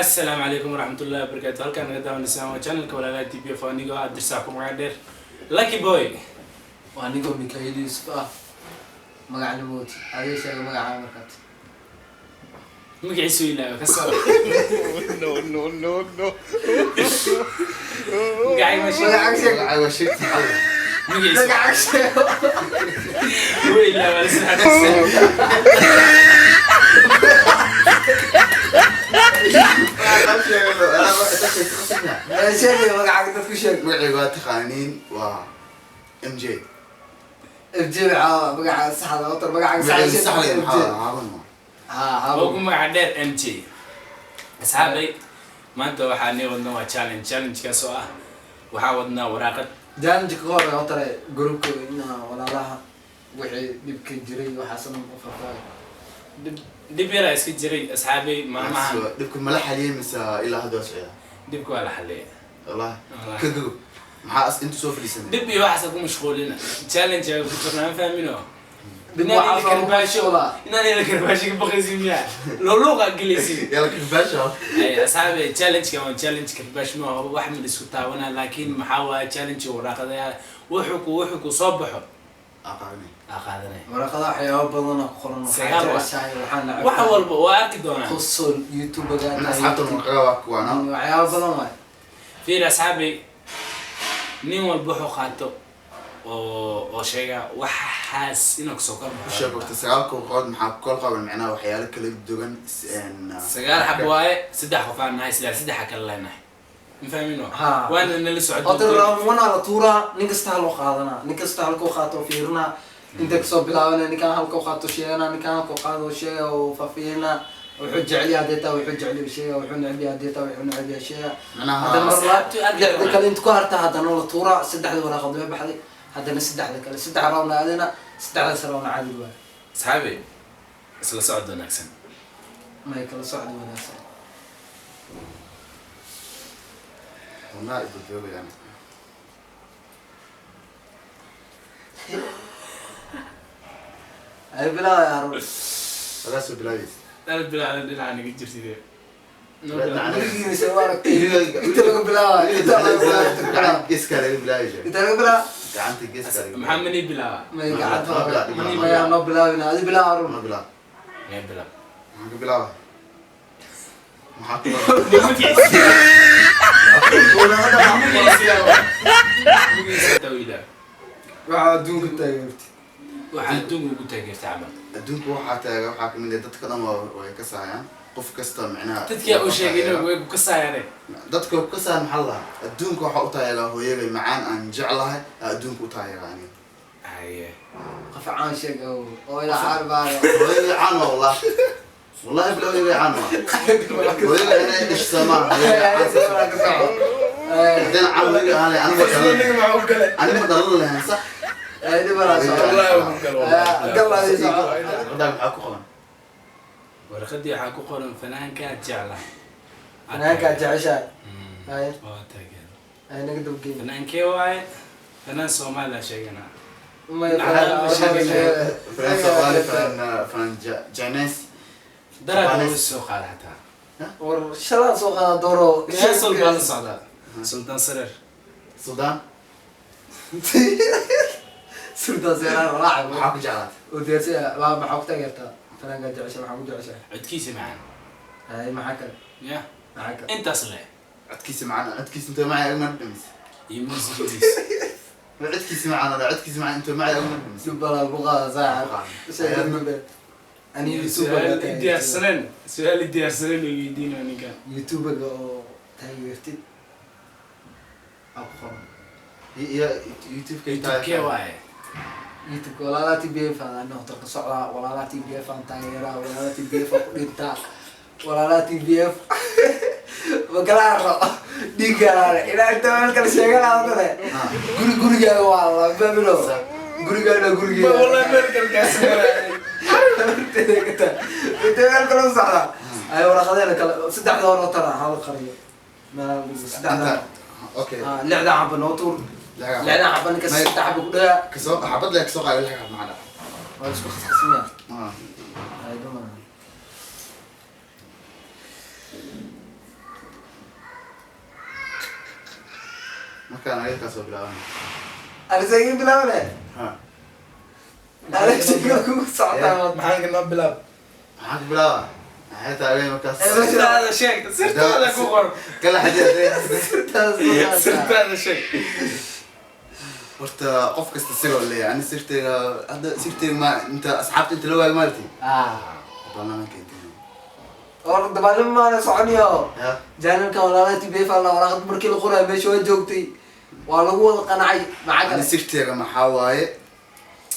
Asalaamu calaykum waraxmatullahi wabarakaatu. Halkaan naga daawanaysaan waa channelka Walaalaha TBF. Anigoo Cabdirsaaq ku magac dheer Lucky Boy. Waa anigoo Mikail Yuusuf ah. Magacna mooti, adee sheega magacaa markaad. Magaciisu ilaawa ka soo. No, no, no, no. Magacay ma sheeg. Magacaaga sheeg. Magacaaga waa sheegti xalay. Magaciisa Magacaaga sheego. Wuu ilaawa la saxaabtiisa. Sheegay magacaaga, dadku sheeg. Magacayga waa taqaaniin, waa MJ. FJ maxaa magacaaga saxda otar magacaaga Magacayga saxda saxda sheeg. maxaa Haarun waa. Ha. Oo ku magac dheer MJ. Asxaabay, maanta waxaa nii wadnaa waa challenge. Challenge-kaas oo ah waxaa wadnaa waraaqad. Challenge ka hor otare groupka inaa walaalaha wixii dhibka jiray waxaas dhan u faahfaahay. Dhib yaraa iska jiray, asxaabay, maalmahan. Dhibka mala xaliyey mise ilaa hadda waa socdaa? Dhibka waa la xaliyay. Wallahi. Wallahi. Ka gogol maxaa as inta soo fadhiisanay? Dhib iyo waxaas ku mashquulina, challenge aa ku jirnaa, ma fahmino? Dhib Inaan waxaas ila waa ku karbaasho mashquulaa. Inaan ila karbaasho ka baqaysin miya loluuqa gelaysin? Yalla karbaasha. Ay asxaabe, challenge-ka waa challenge karbaash ma aho, wax ma la isku taabanaa, laakiin maxaa waaye challenge waraaqadayaa wuxuu ku soo baxo aqaanay. Aa qaadanaya. Waraqada waxyaabo badan oo ku qoran, waxaa Sagaal waa. jeceshahay, waxaan neceb. Wax walba waa arki doonaa. Qosol, youtuberga. Asxaabta warqaga waa kuwaana. Waxyaabo badan waay. Fiir asxaabay, nin walba wuxuu qaato oo sheega waxaas inuu kasoo kor Ku sheeg horta sagaalka warqadood maxaa ku kala qaban, macnaha waxyaalo kala duwan. Sagaal xab waaye, saddex qof aan nahay, saddex saddexa kala leenahay, ma fahmino? Ha. Waana nala Horta socon. Round one aa la tuuraa, nin kasta haloo qaadanaa, nin kasta halkuu qaato fiirinaa, inta kasoo bilaabanaya, ninkaan halkuu qaato sheegana, ninkaan halkuu qaado sheega oo faafiyana, wuxuu jecel yahay haddee taa wuxuu jecel yahay sheega, wuxuu neceb yahay haddee taa wuxuu neceb yahay sheega. Macnaha haddana mar Asxaabtu arki lixda doonaan. Kale inta ku harta haddana la tuuraa, saddexda waraaqood way baxday, haddana saddexda kale saddex round aadana, saddexdaas round caadi waay. Asxaabi, isla socod wanaagsan. May kala socod wanaagsan. Wallahi ibadoobayaan. Ay bilaabay Haruun. Lagaa soo bilaabaysa. Dal bilaada dhinaca naga jirtide. Weligiisa waa aragtay inta laga bilaabay, inta laga bilaabay, inta laga Gacanta bilaabay. geeskaa laga bilaabi jiray. Inta laga bilaabay. Gacanta geeskaa laga Maxaa bilaabi. mani bilaaba? May gacanta. Noo bilaab. Maya, noo bilaabina, adi bilaab Haruun. Ma bilaab. May bilaab. Maxaan ka bilaaba? Maxaa ku bilaaba? Magaciisa tawila. Waxaa adduunka taageertay. Waxaa adduunka ugu taageertay camal. Adduunka waxaa taaga waxaa kamid ah dadka dhan waa way ka saayaan qof kasta macnaha. Dadkii u sheegay inuu way ku kasaayane. Dadka way ku kasayaan. Maxaa la lahaa? Adduunka waxaa u taageeraa hooyaday macaan aan jeclahay aa adduunka u taageeraa aniga. Haye. Qof caan sheeg oo ilaa caarbaaro. Hooyaday caan waa, wallahi wallahi bila hooyaday caan waa, hooyaday inay dhishta maaha, hooyaday caan saas waa. Haddana caan hooyaday ahaan lahayn, aniga dhalan, aniga ma dhalan lahayn, sax. Warqadaa maxaa ku qaban? Warqadii waxaa ku qoran fanaankaa jeclahay. Fanaankaa jeceshahay. Haye. Waa taageero. Ay naga dabgeyn. Fanaankee waaye? Fanaan Soomaaliya sheegana. Fanaan Soomaali, fanaan Chinese. Daraad uu soo qaada xataa. War shalaan soo qaada dooro. Heesol baa la socdaa, Sultan Sareer. Suldaan. Sultan Seeraan walaac. Maxaa ku jeclaatay? Oo diyaarsan waa, maxaa ku taageertaa fanaankaa jeceshahay, maxaa ku jeceshahay? Codkiisa macaan. Haye, maxaa kale? Ya. Maxaa kale? Intaas leh. Codkiisa macaan, codkiisa intoo macay agma dhamis. Iyo muusigiisa. Codkiisa macaan wala codkiisa macaan intoo macay agma dhamis. Jubbaland ku qaada saaxib. Ani Su-aal youtuberga i diyaarsaneen, su-aal i diyaarsaneen ay weydiinaa ninkan. Youtuberga oo taageertid aa ku qoran. Iyo youtube-ka. Youtube-kee waaye? Youtube Walaalaha TBF aan ana hotel ka socdaa, Walaalaha TBF aan taageeraa, Walaalaha TBF aan ku dhintaa, Walaalaha TBF makala arro dhiiggaalaale ilaa inta meel kale sheegana kale guri gurigaaga waa la babilo gurigaaga gurigaaga. Wallahi meel kale kaas. Inta meel kale u socdaa ay waraqadeena kale saddexda hore oo tara hal qariyo meel saddexda. Okay. Ah, lixda xaba noo tuur, lixda xaba ninka saddex xaba ku dhagaa. Kasoo xabad le, kasoo qaada lix xab macna. Waa isku khaskhasmiya. Ah. Ay dumar. Markaan ayaga kasoo bilaaban. Arisagii bilaabne. Ha. Arisagii kugu socotaa. Maxaa noo bilaab? Maxaa ku bilaaba? Maxay taagay markaas? Sirtaada sheeg, sirtaada ku qor. Kala xajee. Sirtaada sheeg. Horta qof kasta siroo leeyahay. Ani sirtayga hadda sirtayga ma inta asxaabta inta la waayo maartay. Ah. Barnaamijka inta. War dabaalin maana soconyo. Ya. Jaanalka walaalaha TBF alla waraaqad markii la qorayo meesha waa joogtay. Waa lagu wada qancay maxaa Ani kale. sirtayga maxaa waaye?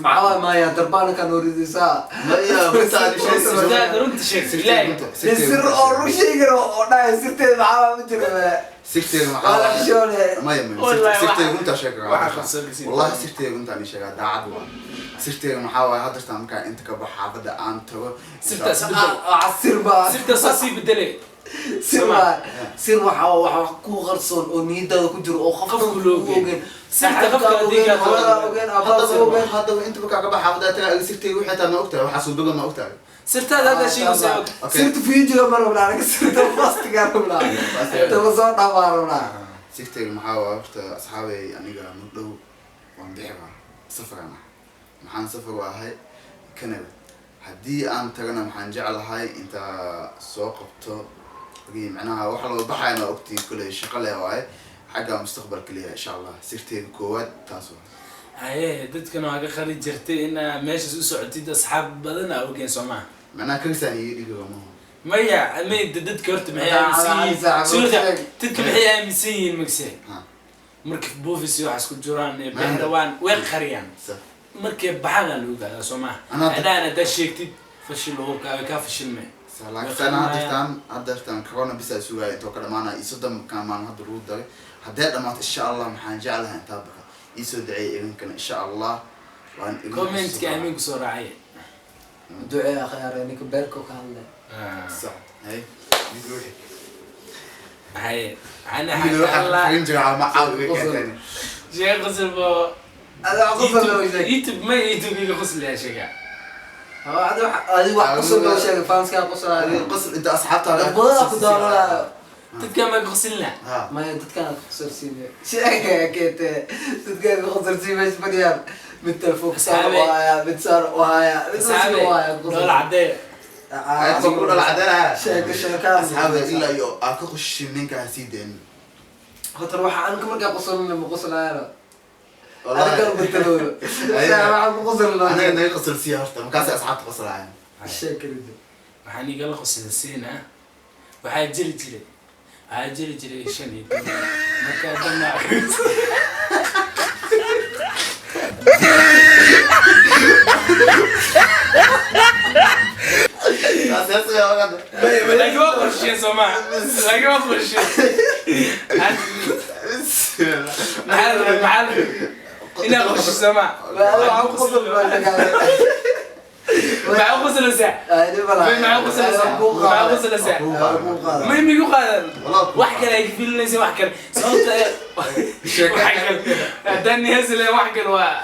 Maxaa waay maaya darbaanka nooridaysaa. Maya runta ani sheeg. Sirtaada runta sheeg. Ilaahay. Sir oo run sheegay oo dhahay sirteeda maxaa waa ma jiro. Sirtayga maxaa Waa la waaye? xishoone. Maya maya. Wallahi Sirtayga runta sheeg. Waxa qabsan kasi. Wallahi sirtayga runta ani sheegaa daacad waa. Sirtayga maxaa waaye hadda taa markaa inta ka baxo xaafadda aan tago. Sirtaas bedel. Sir baa. Sirtaas sii bedele. Sir baa. Sir waxa wax ku qarsoon oo niyadaada ku jiro oo qofka Qofku loo ogeyn. Sirta qofka ogeyn, adiga hooyada ogeyn, aabbaha ogeyn. Hadda inta markaa ka baxo xaafadda tagaa sirtayga wixii taa ma ogtahay waxaa suubaga ma ogtahay. Sirtaada hadda sheegaysaa. Okay. Sirta future ma rabnaa anaga sirta fastiga rabnaa. Sirta la soo dhamaa rabnaa. Sirtayga maxaa waaye horta asxaabay aniga mudhow waan bixi baa safaraan ah. Maxaan safar u ahay Canada. Haddii aan tagana maxaan jeclahay intaa soo qabto macnaha waxa loo baxayna ogtii kuley shaqo leh waaye xagga mustaqbalka leeyahay insha Allah. Sirtayga koowaad taas waa. Haye, dadkan waa ka qari jirtay inaa meeshaas u socotid asxaab badan aa ogeen soo maaha. Macnaha kagisaan iyo dhigiga maaha. Maya, may dadka horta maxay aaminsan yihiin? Suurta dadka maxay aaminsan yihiin magse? Ha. Marka buufis iyo waxaas ku jiraan ee been dhawaan way qariyaan. Sa. Markay baxaan la ogaadaa soo maaha. Anaa hadda- Hadaan haddaa sheegtid fashil oo kaa fashilmay. Laakiin hadda jirtaan corona bisa sugaya intoo ka dhamaanaya iyo 30 maalin hadda lagu daray. Haddee dhamaato insha Allah maxaan jeclahay intaa baxa. Ii soo duceeyay idinkana insha Allah. Waan idin Commentka xusuusaa. amiin kusoo raacay. Ducee akhyaar ninka beerka ka hadlay. Sax. Hey. Ninka wixii. Haye, ana Ninka waxaa Allah. karin jiraa ma caawiga keenteen. Sheekh qosol bo. Ada qosol loo sheegay. YouTube ma YouTube iga qoslaya sheega. Ada adi wax qosol loo sheegay fanska qosolaya. Adiga qosol inta asxaabta Dad badan ku dooranaya. Dadka ma qoslina. Ha. Maya dadkan qosol siimay. Sheegay keete dadkan qosol siimay isbariyaan. Mid telefoon saar waaya, mid saar waaya, mid saar Asxaabe, waaya. dhoola cadee. Ayad ku dhala cadeynaya. Sheeko sheeka. Asxaabta ilaa iyo aan ka qoshin ninka ha sii deenin. Horta waxa aan ka markaa qosolna ma qoslaayana. Wallahi. Aniga batalooyo. Waxaan ku qosolna. Anaga naga qosol siiya horta markaasay asxaabta qoslaayaan. Sheekalida. Waxaan igala qoslasiinaa. Waxaa jiri jiray. Waxaa jiri jiray 15. Markaa dhammaa. Taas hees ayaa ogaada. Laakiin waa qorsheen soo maaha. Laakiin waa qorsheen. Maxaa inaa qorshe soo maaha. Waxaan ku qosolna. Maxaa qoslaysaa? Maxaa qoslaysaa? Maxaa qoslaysaa? Ma imigu qaadan. Wax kale ay filinaysa wax kale. Sababta wax kale. Haddaan nihees leh wax kale waa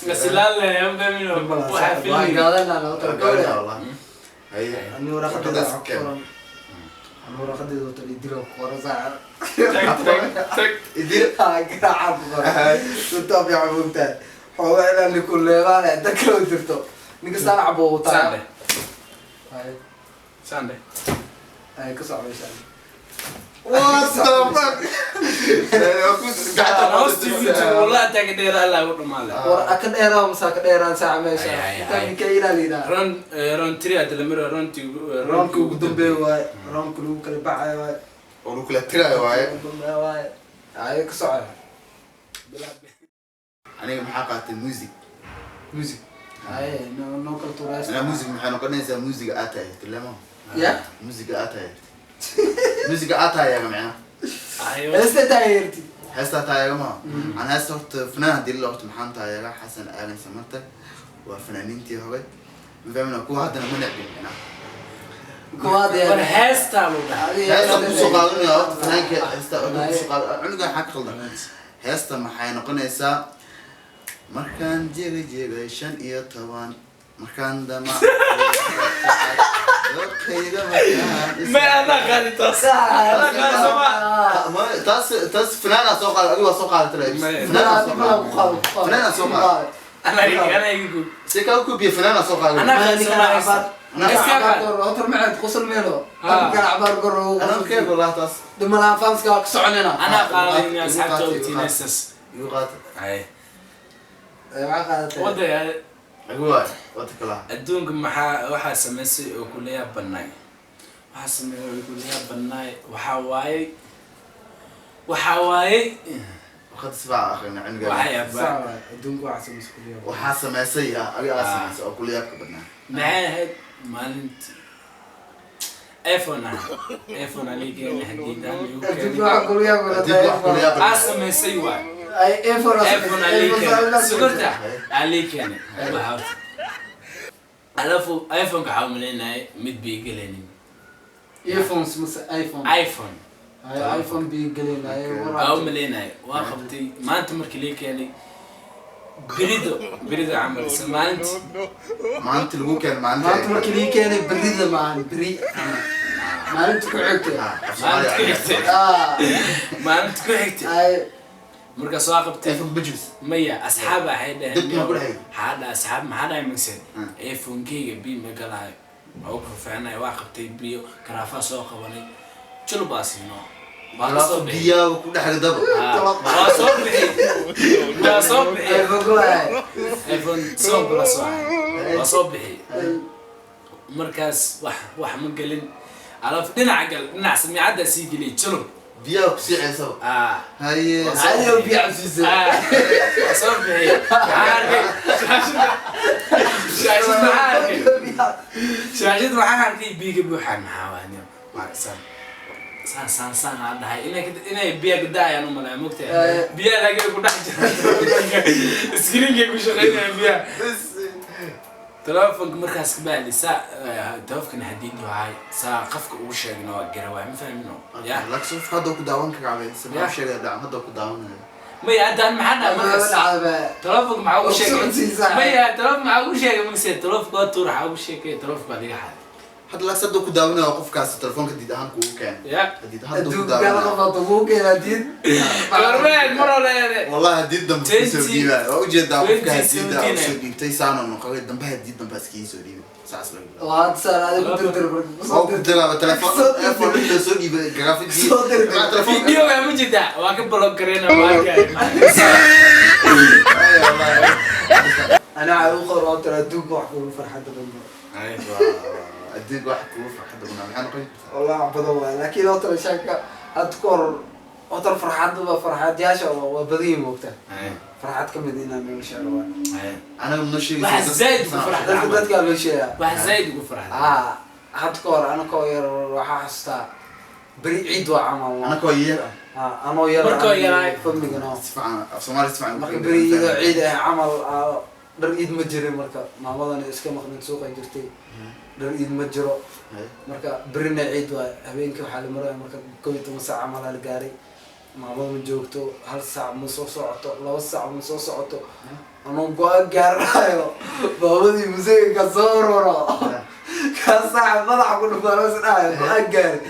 masilaan leh ma fahmin waxaa Waan filinay. gaadanaa loo Gaadha talagalay. wallahi. Haye. Ani waraqadeeda Warqadaas ku keen. qoran. Ani waraqadeeda wata idilo ku qoran saaca. Tag tag tag. Idil. Garaaca ku qoran. Runta fiican moogtahay. Xoogaa inaan likuleebaane dad kale u jirto. Ninka saan cabo wataa. Sande. Sande. Ay ka soco meeshaan. What the fuck? Gacanta Hoostii ku jiro wallahi taaga dheer Allah u dhamaada. War ka dheeraa masa ka dheeraan saaca meesha. Ay, ay, Intaa ay. ninka ilaalina. Round 3 hadda la maro round Roundka ugu dambeeya waaye. Roundka lagu kala baxayo waaye. Oo lagu kala tiraayo waaye. Ugu dambeeya waaye. Ay ka soco. Aniga maxaa qaatay music. Music. Ay no no kala tuurays. Anaa music maxay noqonaysaa musiga aad taageertay lama. Ya? Musiga aad taageertay. Musiga aad taageerta macnaha. Ayo. Heesta taageertid. Heesta taageera ma. Aan heesta horta fanaan haddii la horta maxaan taageeraa Xasan Aadan Samata. Waa fanaaniintii hore. Ma fahmina kuwa haddana ma necbin macnaha. Kuwaad War heestaa loo dhahay. Heesta ku soo qaadanaya horta fanaanka heesta ku soo qaadan cunugan xaq qaldan. Heesta maxay noqonaysaa markaan jegay 15 Markaan dama doorkayga markaan Ma anaa qaadi taas. Anaa qaadi sooma. Taas fanaanaa soo qaaday, adigu waa soo qaadatay. Fanaanaa soo qaaday, fanaanaa soo qaaday. Anaa iga guub. Si kaa kubiya, fanaanaa soo qaaday. Anaa qaadi sooma. Hotor macad qosol meelo. Ah. Kala cabaar goro. Anaa kee wallah taas. Dhimalaan fahamska waa ka soconina. Anaa qaaday in asxaabta ogtiinaysaas. Igu qaata. Ay. Waxaa qaadatay. Wadaya. Igu waay wada kala. Adduunka maxaa waxaa samaysay oo kula yaab badnaay? Waxaa sameeyay oo kula yaab badnaay waxaa waaye Waqti sibaa akhrina cilmiga. Waxaa yaab Sax waay, adduunka waxaa samaysay kulliya. Waxaa samaysay adiga aa samaysay oo kula yaabka badnaa. Maxay ahayd maalintii iPhone ah, iPhone aligeen hadiidaan igu Adduunka keenay. waxaa kulliya Adduunka wax kula yaab Aa badnaa. samaysay waay. Ay iPhone. iPhone aligeen sugurta alii keenay. Waxaa horta alafu iPhone-ka waxaa umaleynaya mid bii gelaynin. Earphones mase iPhone? iPhone. Ay iPhone bi gelinay. Waa umaleynaya, waa qabtay maanta markii lii keenay, berido berido camal isla maalintii. Maalinta lagu keenay Maanta maalinta. Markii lii keenay berida maahan, beri maalinta ku xigtay. Maalinta ku xigtay. Ah. Maalinta ku xigtay. Ay. Markaas waa qabtay. iPhone bajis. Maya, asxaab waxay dhaheen. Dib ma ku dhahay? Maxaa dhahay asxaab, maxaa dhahay magse iPhone-keyga bi ma galaayo, waa u fiicnay, waa qabtay, biyo karaafaa soo qabanay, julbaa siino, waa ka soo bixi. Biyaa ku dhex daba. Ah, waa soo bixi, waa soo bixi. iPhone ku waay. iPhone 7 Plus waay, waa soo bixi. Markaas wax ma gelin, alaf dhinaca gal, dhinac samiicaddaa sii geliyay julub. Biyaa ku sii ceysaba. Ah. Haye. Caadi oo biyo cabsiisay. Ah, waa soo bixi, maxaa arkay shaashada? Shaashad maxaa arkay? Shaashad waxaan arkay biiga buuxaan. Maxaa waa nin waa saan saan saan saan aan dhahay inay biya gadaayaan u malaya mogtahay. Biyaa laakiin ku dhex jira screenkay ku shaqeynayaan biyaha telefonka. Markaas kabacdi saa telefonkan hadiidi wahay, saa qafka ugu sheegno waa garawaay, ma fahmino ya. Laakiin hadda ku daawan karaa sabab sheegay dhac hadda ku daawanaya. Maya, haddaan maxaa dhahay markaas telefonka maxaa ugu sheegay? Socodsiisaa. Maya, telefonka maxaa ugu sheegay magse? Telefonka waa tuur, waxaa ugu sheegay telefonka waa liga xaday. Hadda laakiin hadda ku daawanaya qofkaas telefoonka diid ahaan kugu keen. Ya. Diid hadda ku Adduunka daawanaya. qof hadda kuu keenaa diid. Gormeen mar hore. Wallahi hadii dambe ku soo dhiibaa waa ujeedaa qofka hadii 2017. daa soo dhiibtay saano noqday dambe, hadii dambe iskaga soo dhiibay saas lagu bilaabo. Waa hadda saan adiga ku dirdir. Waa ku diraa telefoon iPhone inta soo dhiibay graphic. Soo dirdir. Telefoon. Videoga ma jirtaa? Waa ka block gareyna waa. Ana waxaa ugu qor oo tira adduunka wax kugu farxadda badnaa. Adduunka wax kugu farxadda badnaa maxaa noqon kartaa? Wallahi wax badan waay, laakiin oo tira sheeka hadda ka hor oo tira farxadda ba farxadyaasha waa badan yihiin, moogtaa, farxad ka mid inaan nolosha waa. Anaga noo sheegaysa. Waxa zaid ugu farxad. Dadkaa loo sheegaa. Wax zaid ugu farxad. Aa, hadda ka hor anakoo yar waxaa xasuustaa beri ciid waa camal. Anakoo yar ah. Ah, anoo yar. Markoo yaraay. Famigana. Si fiican af Soomaali si fiican. Marka beri iyadoo ciid ah camal dhar ciid ma jirin. Marka maamadan iska maqnin, suuqa jirtay, dhar ciid ma jiro. Marka berina ciid waay, habeenkii waxaa la maraya marka 11 saac camal aa la gaaray. Maamada ma joogto, hal saac ma soo socoto, 2 saac ma soo socoto. Anoo go-aan gaaranayo maamadii musiga ka soo roro kaa saaca madaxa ku dhufaano is dhahayo go-aan gaari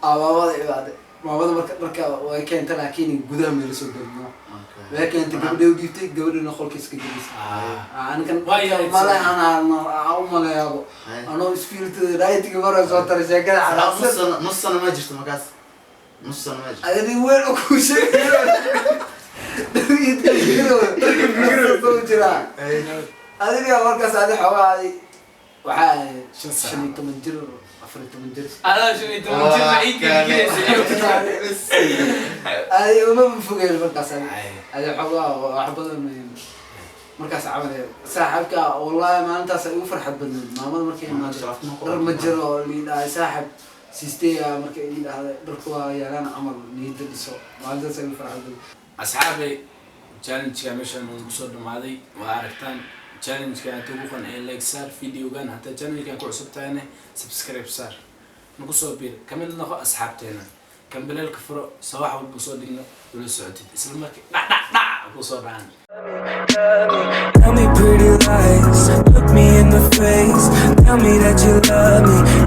aa maamada imaade. Maamada marka dharka way keenta, laakiin gudaha meela soo gelino way keentay, gabadhay u dhiibtay, gabadhina qolka iska gelisay. Anigan Waa yahay. Male anaa u maleeyaabo anoo isfiiltada dhaaytiga mara soo tara sheekada nus xanaaqsan. Sano, nus sano ma jirto markaas, nus sano ma jirto. Adini weyn oo kuu sheegay soo jiraa adiga markaas adi xoogaa adi waxaa ahayd 5 sano. 15 jir, 14 jir. Adaa 15 jir ma ciidka gelaysa? Adi uma fogeen markaas adi adi xoogaa wax badan markaas camal saaxiibka. Wallahi maalintaas ay ugu farxad badneed maamada markay imaado, dhar ma jiro lii dhahay, saaxib siistay marka ii dhahday dharku waa yaalaan camal, niyadda dhiso. Maalintaas ay ugu farxad badneed. Asxaabay, challenge-ka meeshaan uu kusoo dhamaaday, waa aragtaan. Challenge-ka inta ugu qanciyay like saar videogan. Hataa channelkan ku cusub tahayna subscribe saar, nagu soo biir, kamid noqo asxaabteena, kambaleelka furo, soo wax walba soo dhigno ula socotid isla markii dhac dhac dhac kusoo dhacaan. Tell me pretty lies, look me in the Tell me that you love me.